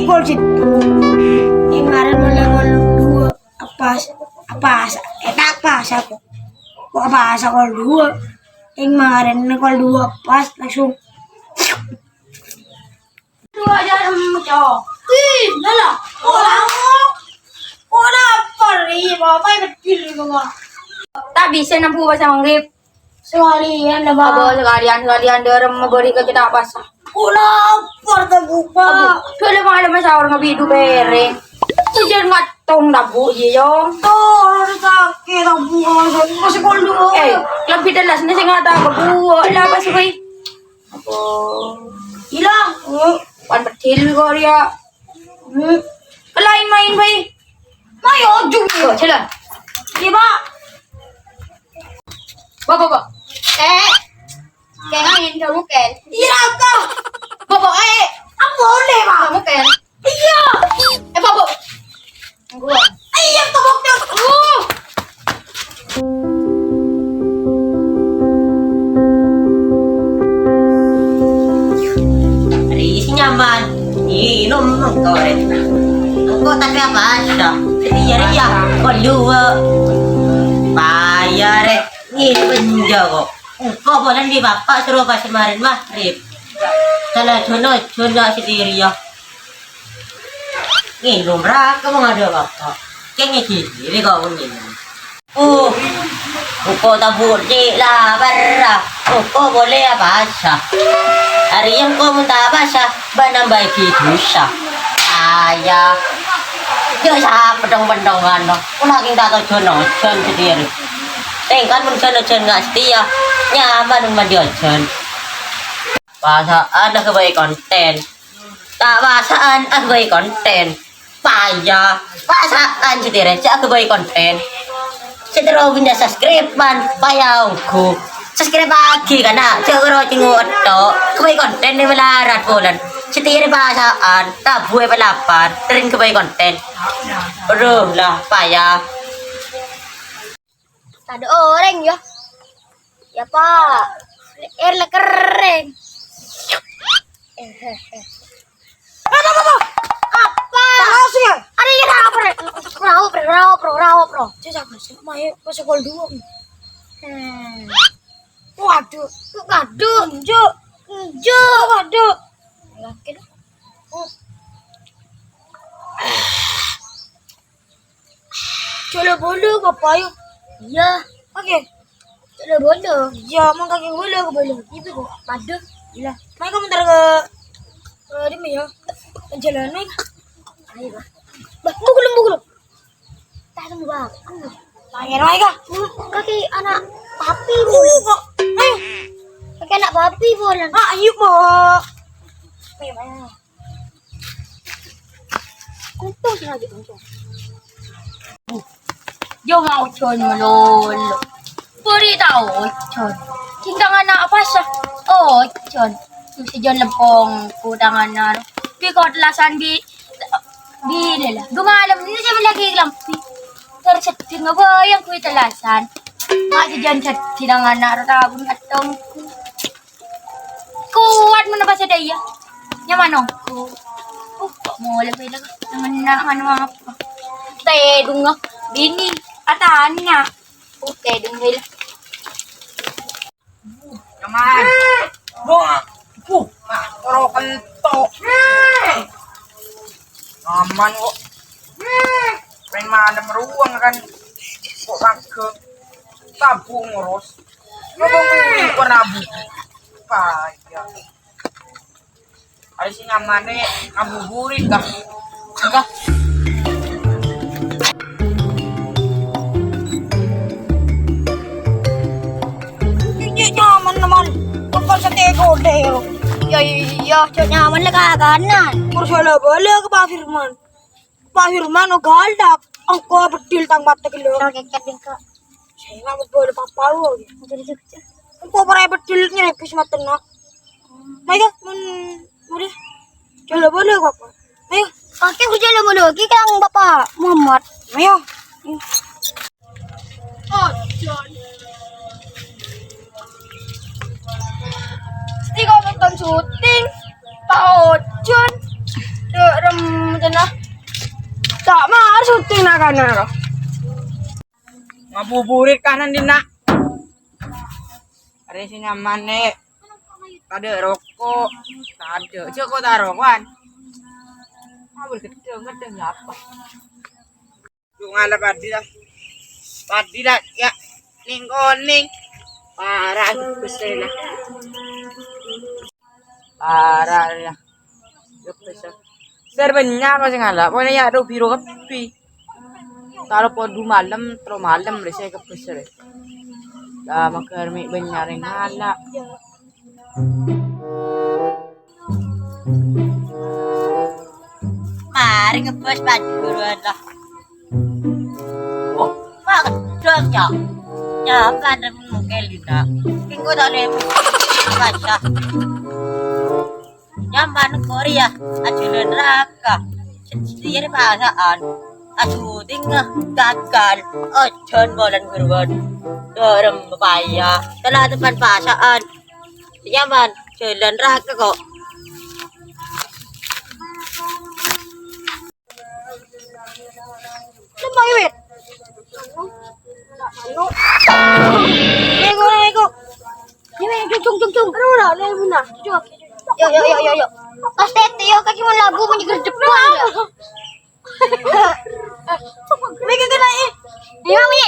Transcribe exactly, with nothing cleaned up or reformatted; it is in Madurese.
Kol sèttong. Kèng marèn mèlè kol duwâ'. Apa, apa, eh, ta' pas aku. Kok pas kol duwâ'? Kèng marèn kol duwâ' pas langsung. Duwâ' jam, Cok. Ih, lala. Oh, lama. Oh, lapar. Iya, Bapak, betul, Bapak. Ta' bisa nempuh pas maghrib. Sakalèyan lah, Pak. Apa sakalèyan, sakalèyan dârem mabâri' ka cè' ta' pasa. Kok lapar ta', Bu, Pak? Aduh, dâlem malem sahur ngabidu bèrèng. Ojhân ngatong ta', Bu, iyâ, Yong? Tuh, sakè' ta', Bu, masih kol duwâ'. Eh, lebbi tellas nè sè ngata' ka Bu, lah pas, wèh. Apa? Ilang. Hmm, pan pedhil kok, ya. Hmm. Kelain main, bhâi. Mayu, ojhân. Oh, jalan. Iyâ, Pak. Bapak, Pak. Eh. Kèng angèn kamu, Ken. Iyâ, Kak. Bapak, eh. Apa boleh, Pak? Kamu, Ken. Iyâ. Eh, Bapak. Gua. Iyâ, tepuk tangan. Uh. Rèya sè nyaman. Ngènom engko' rè. Engko' tapè apa aja. Iyâ, iyâ. Kol duwâ'. Paya rè. Ngènom enjâ' kok. Engko' polana bi' Bapa' soro pas marèn maghrib. Sala jono-jono sè dhiyâ. Ngènom ra, kamu nggak ada apa-apa. Kèng ghi-, ghi-, kok ngènom. Oh, engko' ta' budi la parra. Engko' boleh apa aja. Arèya engko' mon ta' pasa, bân nambâi dhusa. Ayah. Jhâ' sa peddhong-peddhongan, no. Kula kèng ta' tojjhân-ojhân sè dhiyâ. Tèngkan mon jhân-ojhân nga' satèya. Nyaman mon mandi ojhân. Pasa'an aghâbây kontèn. Ta' pasa'an aghâbây kontèn. Paya. Pasa'an sè dhiyâ, jhâ' aghâbây kontèn. Sè terro bânnya' subscribe-an, paya ongghu. Subscribe-aghi, kana', jhâ' karo cengngo' ètto'. Aghâbây kontèn è malarat polana. Sè dhiyâ pasa'an, tabu è palapar, terro aghâbây kontèn. Aduh, lah, paya. Ada orang ya. Ya, Pak. Air la kerrèng. Apa, apa, apa? Apa? Tahu sih ya? Ada yang apa, Rek? Raup, Rek, raup, Rek, raup, Rek. Saya siapa sih? Mayu, pas kol duwâ'. Hmm. Waduh. Waduh. Enjuk. Enjuk. Waduh. Yakin? Jhâ' la bâlâ ka, Pak, yâ? Iyâ. Oke. Jhâ' la bâlâ. Iyâ, mon kakè bâlâ, ka bâlâ. Iyâ, kok. Padâ. Iyâ. Mayu ka montor ka, ka dimma, yâ? Ka jhâlân, mayu. Ayo, Pak. Bah, bukul, bukul. Tak tunggu, Pak. Lahir, mayu ka. Kakè ana' papi, Bu. Ayo. Kakè ana' papi, Bu. Ah, ayo, Pak. Ayo, mayu. Untung sih lagi untung. Yo mau ojhân malolo. Bâri' tao ojhân. Tinggangan apa sih? Ojhân. Sejjhân lempong ku tanganan. Bi' kau telasan bi', bi' lella. Dua malam ini saya lagi lampi. Tersedih ngabayang ku telasan. Mak sejjhân sedih tanganan tabun atong. Kuat mana pas ada iya. Nyaman dong. Uh, kok mulai bela. Ngena nganu apa? Tèdung, ah. Bini. Atanya. Uh, tèdung bela. Nyaman. Wah. Uh, mak, ro kento. Nyaman kok. Main malam ruang kan. Kok raga. Tabu ngurus. Ngomong-ngomong, kok rabu? Payah. Ayo sih nyamannya ngabuburit, kah? Kah? Ini nyaman, teman. Kok sate gode, lo? Ya, iya, cok nyaman lah, kakanan. Kursi bola ke Pak Firman. Pak Firman, oh, galak. Engko' beddhil tang mata gelo. Oke, oke, oke. Saya nggak mau bola papa lo. Jadi, jadi. Engko' parai beddhil nyerepis mata nak. Ayo, mun, mun, jala bola, Bapak. Ayo. Oke, aku jala bola. Oke, kang Bapak Muhammad. Ayo. Ojon. Mesti kau nonton syuting. Pak Ojon. Dek rem Suti na kana ro. Ngabuburit kanan dina. Arè sè nyaman, Nè'. Tadâ' roko'. Tadâ'. Jhâ' ko' tarokowan. Abul gedhâng, gedhâng apa? Lu ngala padi lah. Padi lah, ya. Ning-koning. Parah, besar lah. Parah, ya. Besar. Ser bânnya' apa sè ngala'? Pokoknya ya, aduh, biru kabbhi. Taro podu malem, tero malem, rè, sè kebbes, rè. Lah, maghâr mè' bânnya' rè ngala'. Marè ngebbes padi buruan lah. Oh, Pak, gedhâng, ya. Ya, kan, mungkin, Lina. Minggu tak lewat. Baca. Nyamban Korea, ajhâlân raka. Setiap pasaan, asyuting gagal. Ojon bulan buruan. Dorem pepaya, telah depan pasaan. Nyamban, jhâlân raka kok. Lembang, Iwit. Anu. Bego, bego. Ini, cung, cung, cung, cung. Aduh, udah, udah, udah. Cucuk, cucuk. Yo, yo, yo, yo, yo. Pas tete, yo, kaki mau labu, mau nyeger depan. Bego kena, eh. Iya, Wi.